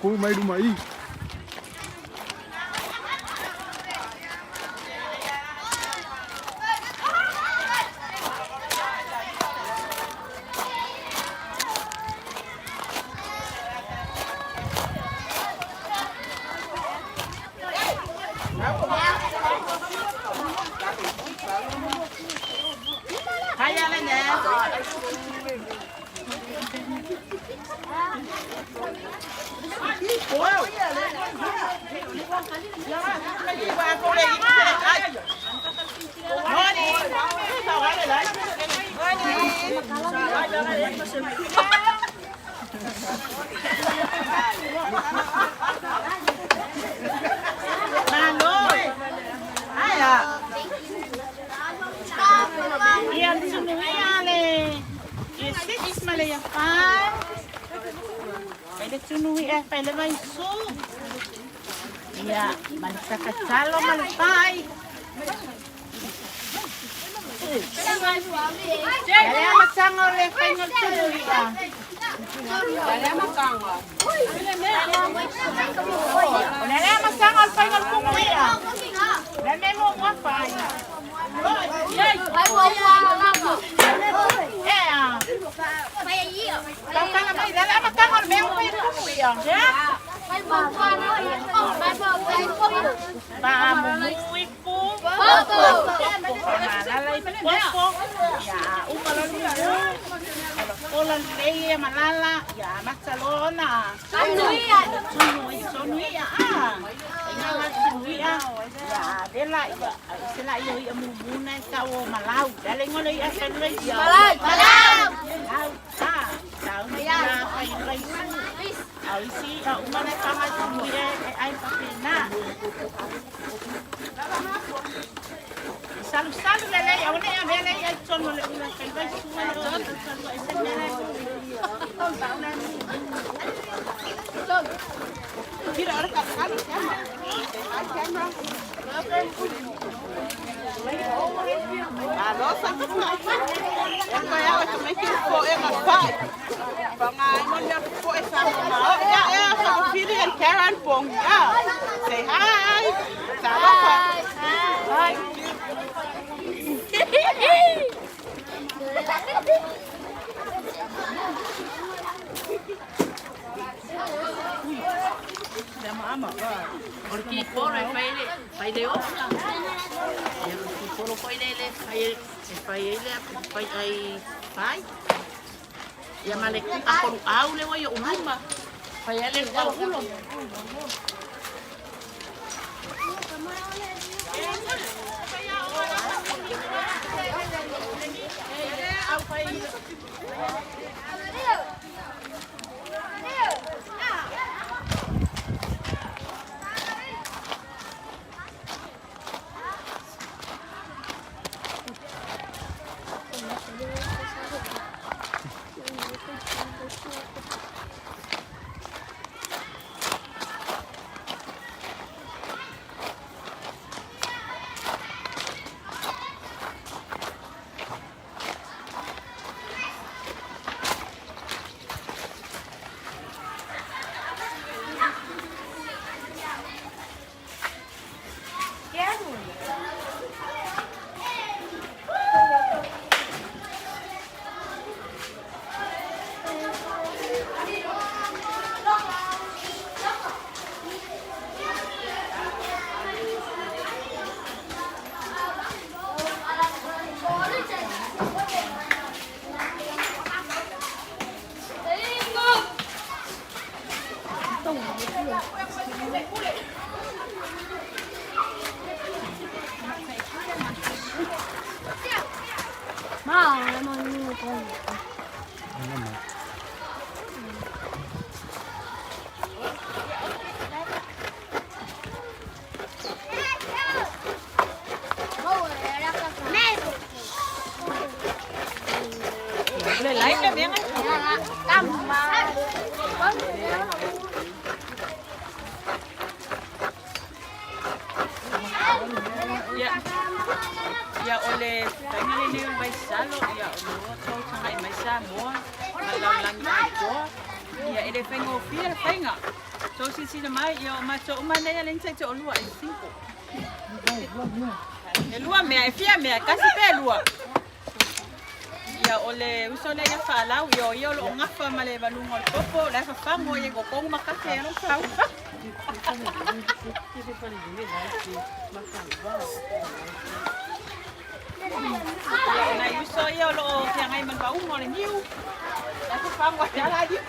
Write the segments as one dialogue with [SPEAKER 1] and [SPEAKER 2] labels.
[SPEAKER 1] Ku mai du mai.
[SPEAKER 2] Ia tunuia le ia 6 ma le ia 5. Fai le tunuia fai le vai su. Ia ma le sakatalo ma le pai. Dale a matanga o le fainga o tunuia. O le alea matanga o le fainga o le tunuia. Le me mo mo fai. E a. Tau kana mai le alea matanga o le mea o fai o le tunuia. Pa mumui pu. Malala i popo. Ya uma lo mumu. Ola lei malala. Ya matalona. Tunui tunuia ah. Inga la tunuia. Ya dela ya sela iyo ia mumu na ka o malau. Dale ngolo ia fenrei. Malau. Malau. Ah. Tau ni na fenrei su. Au isi a uma na kanga tunuia e ai papena. Salu salu le lei au nei ave lei ai tono le ula fenrei su le o salu ai se mele.
[SPEAKER 3] Say hi. Hi.
[SPEAKER 4] O le kikolo e fai le fai le ofa. Ia o le kikolo foi le le fai e fai ai le fai ai fai. Ia ma le akolu au le wai o uluma. Fai ai le au ulo.
[SPEAKER 2] Ia o le faiga lenei o le vaisalo, ia o lo tou tagai mai Samoa ma le lalolagi atoa. Ia e le faigofie le faiga. Tou silasila mai, ia o matou uma nei a leai ni taitoalua e single. E lua mea, e fia mea, e tasi pe lua. Ia o le uso lea ia Faalau, ia o ia o lo o gafa ma le valuga o le popo, la e fafago ia i totonu ma kafe ai lou fau. Ia o nai uso ia o lo o feagai ma le pauga o le niu, la e fafago ai ala niu.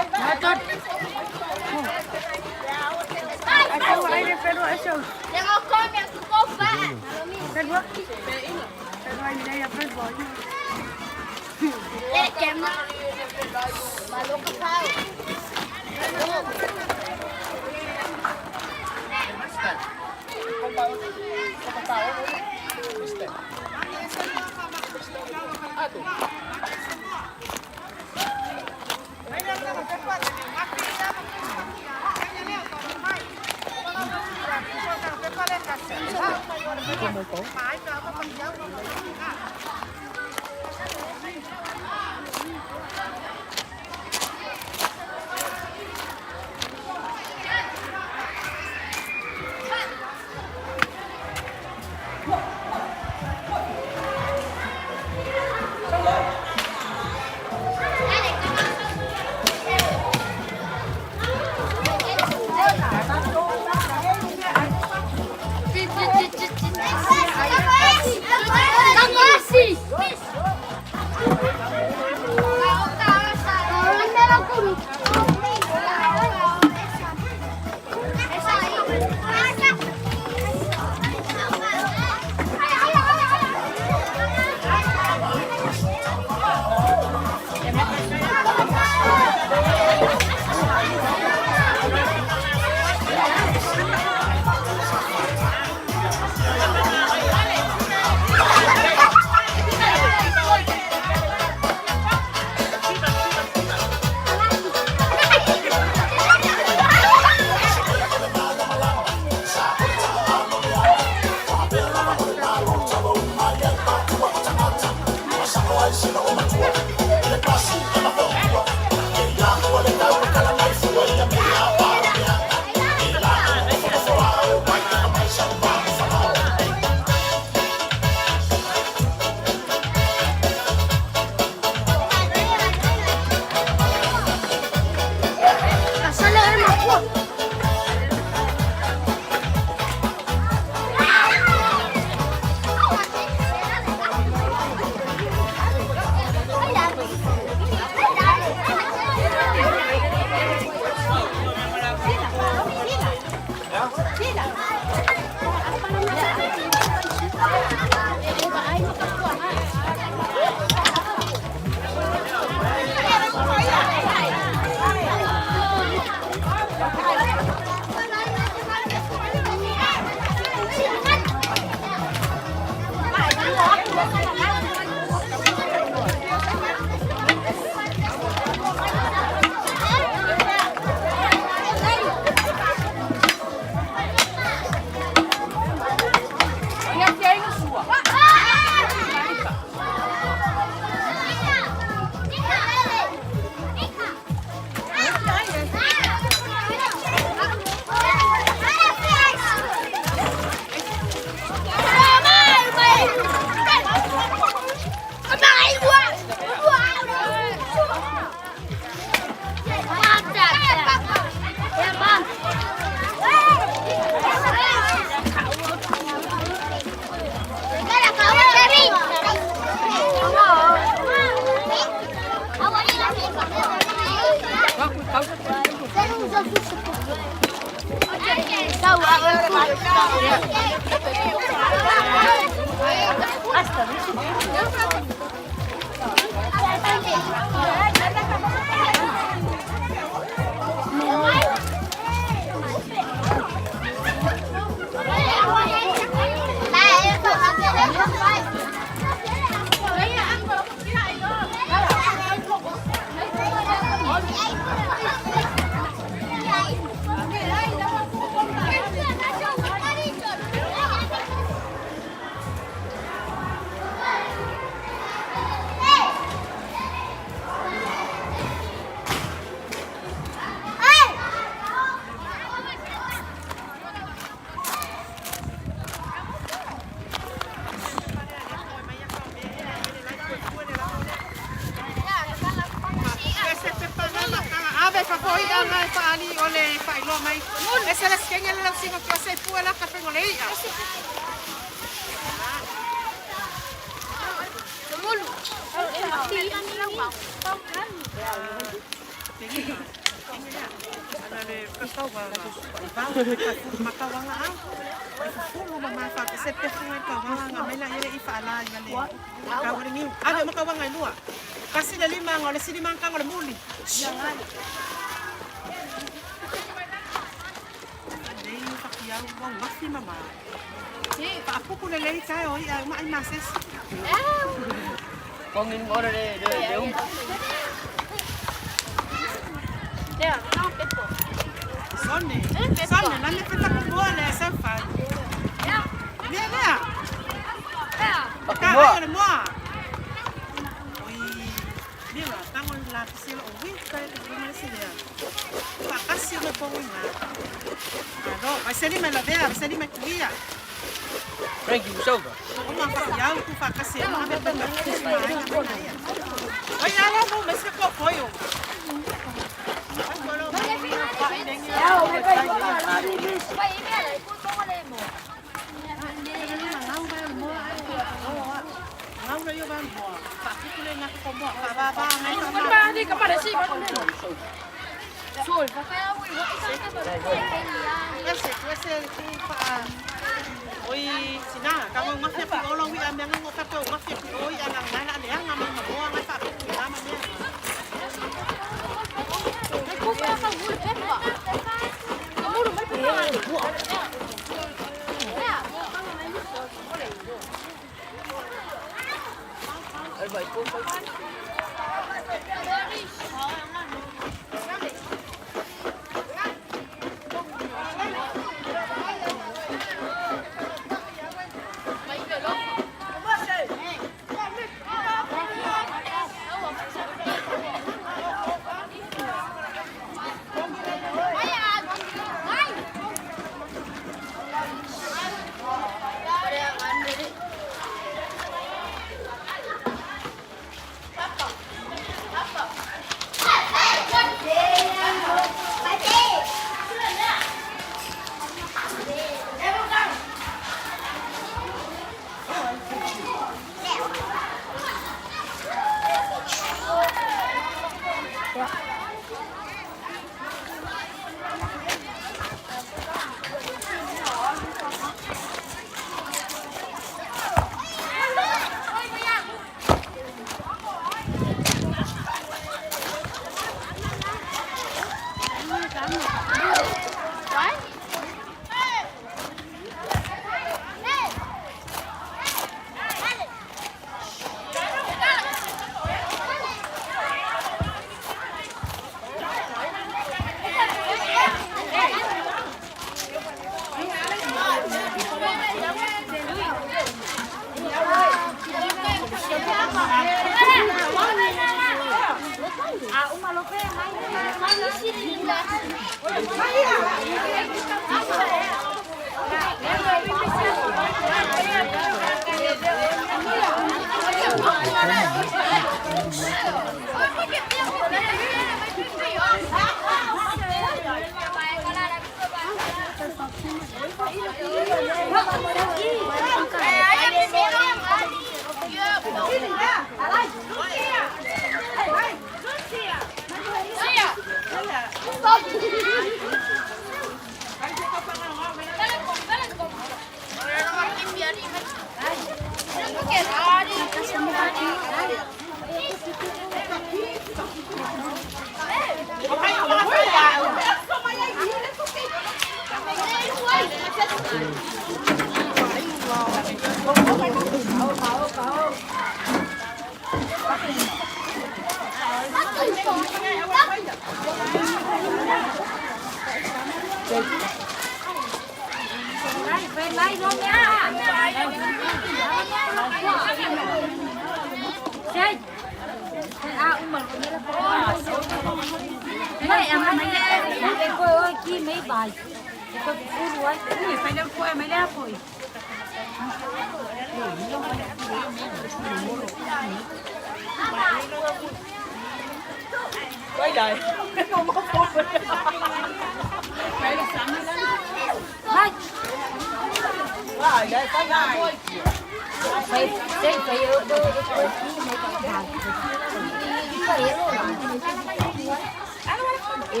[SPEAKER 2] Hi,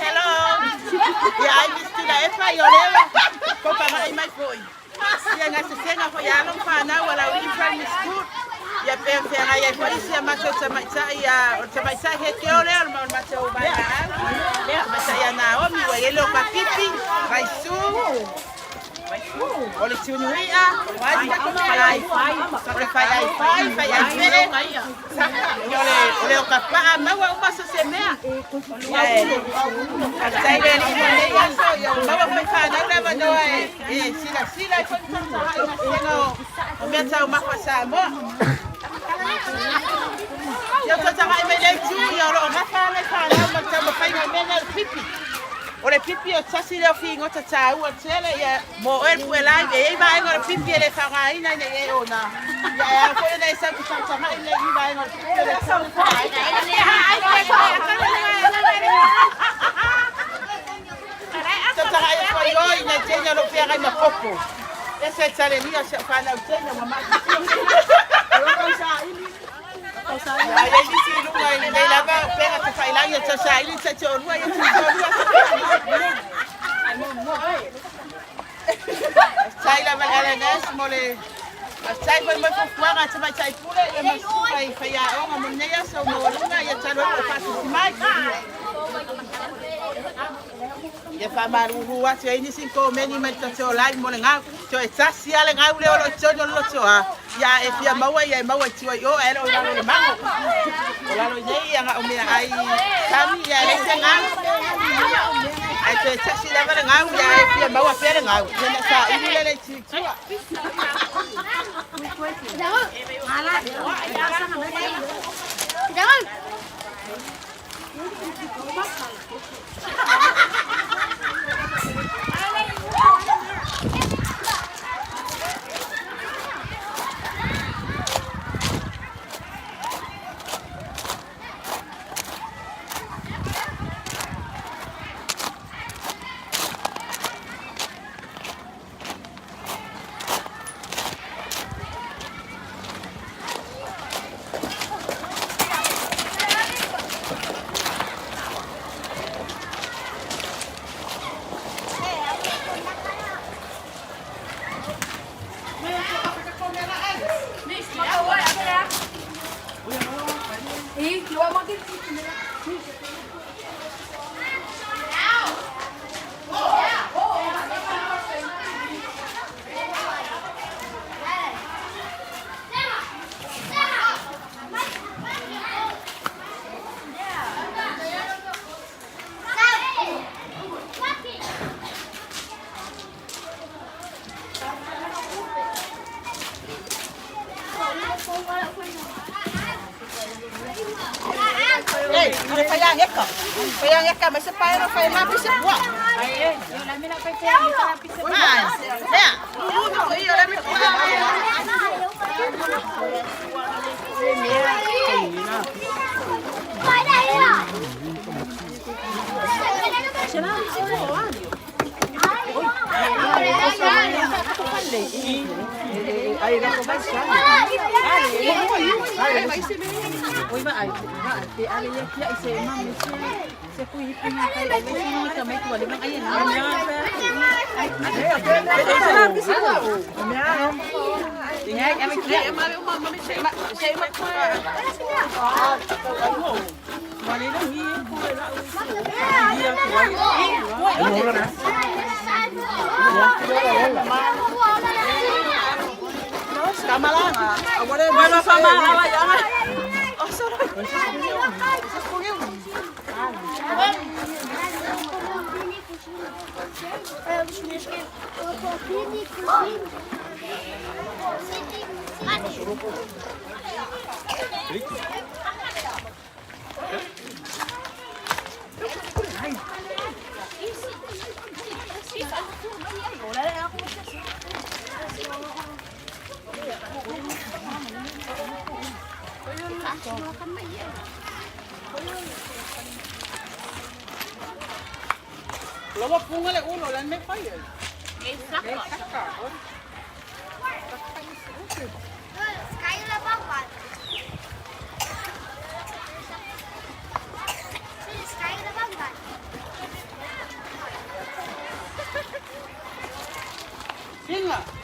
[SPEAKER 2] hello. Ia ai Mistula Efa i o lea. Ko pa mai foi. Ia gasesega foi a alo ma fanau a Laulii Primary School. Ia pe feagai ai foi si a matou tamaitai a o le tamaitai heteo lea o le matou vaevaau. Tamaitai ia Naomi ua i ai le okapipi, vaisu, o le tunui'a, o le faiai fai, faiai fe'e, o le okapa'a, maua uma so se mea. Faafetai le Alii mo lenei aso, ia ua maua foi fanau le avanoa e silasila ai foi ma tagatagai i gasega o mea taumafa a Samoa. Ia tou tagai mai lea itu, ia o lo o gafa lava nai fanau ma le taumafaiga o le mea lea o le pipi. O le pipi o tasi lea o figota taua tele, ia mo oe le puelai, e i ai vaega o le pipi e le faaaogaina ina ia e ona. Ia e ao foi ona e sau e te tagatagai lelei i vaega o le pipi e le faaaogaina. Tautagai atu ai oe ina teine o lo o feagai ma popo. Ese talelia si au fanau teine ua matifia. Ia i ai nisi i luga i lenei lava upega tafailagi e tau saili taitoalua ia taitoalua. Faafetai lava i le LNS mo le faafetai foi mo le fuafuaga a Tamaitai Pule ia ma susuga i faiaoga mo lenei aso maualuga ia talu ai ua faatasi mai. Ia faamalulu atu e ai nisi komeni mai le tatou live mo le gau. Toe tasi lava le gau lea o lo o i totonu o le lotoa. Ia a e fia maua ia e maua i tua i o ae le o i lalo i le mago. O lalo i nei ia na o meaai kami ia e leai se gau. Ae toe tasi lava le gau ia e fia maua pea le gau. Ia ona saili lea i tua. Ei, o le faiageka. Faiageka mai se pae fai ma pise pua. Ai, mea. Ulu i o le mi pua.
[SPEAKER 3] Lobo póngale uno, la me falla. Singa.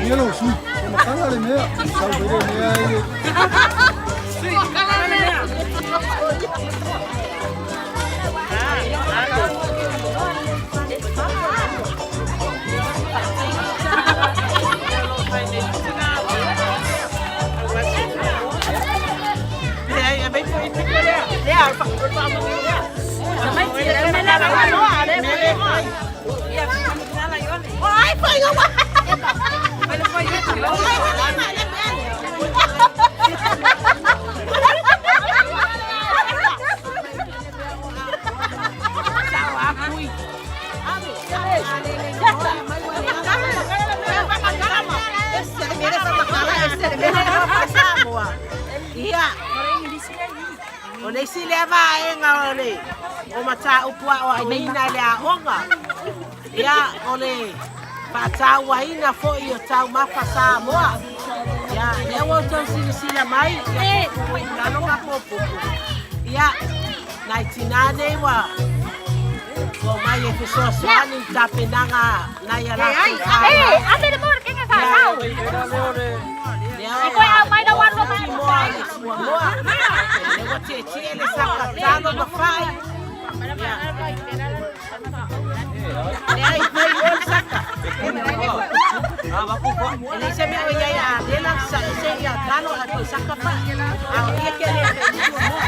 [SPEAKER 1] Ia lou sui, e makala le mea, sau fai le mea e.
[SPEAKER 2] Ia, o le isi lea vaega o le o mataupu aoaoina i le aoga, ia o le faatauaina foi o taumafa Samoa. Ia, lea ua outou silasila mai, ia puupuu i lalo ma popopo. Ia, nai tinā nei ua omai e fesoasoani i tapenaga nai a latou fanau. Lea ua suamoa, lea ua tietie le saka talo ma fai. Lea i fai mo le saka. E leai se mea o i ai a lela sa ese ia talo a toe saka fai. A o ia ke le suamoa.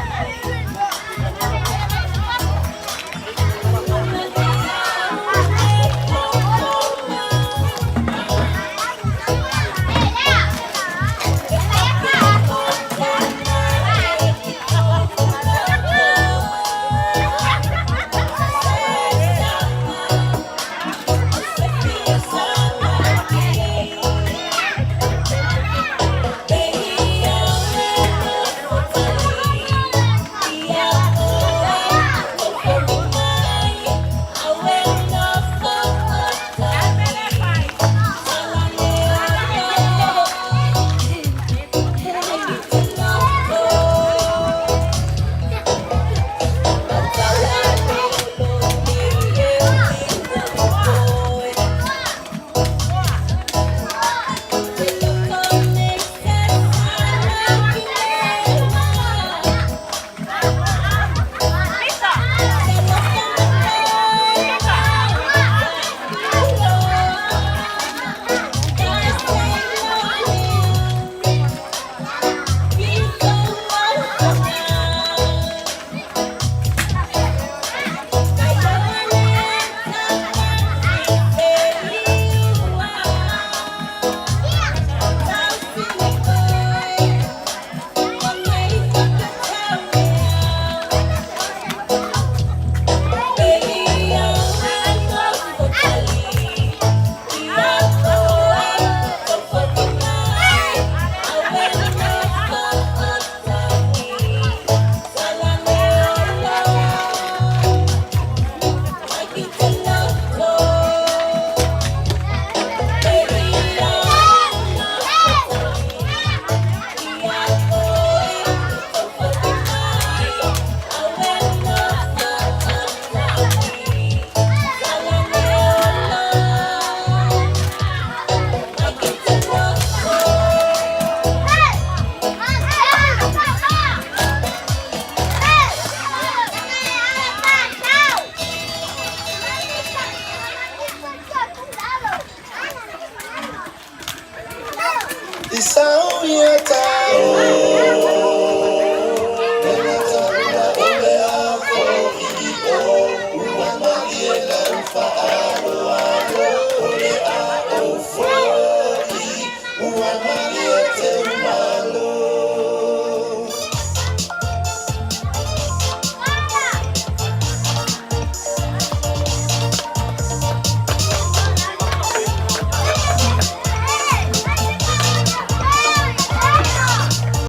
[SPEAKER 5] Fia.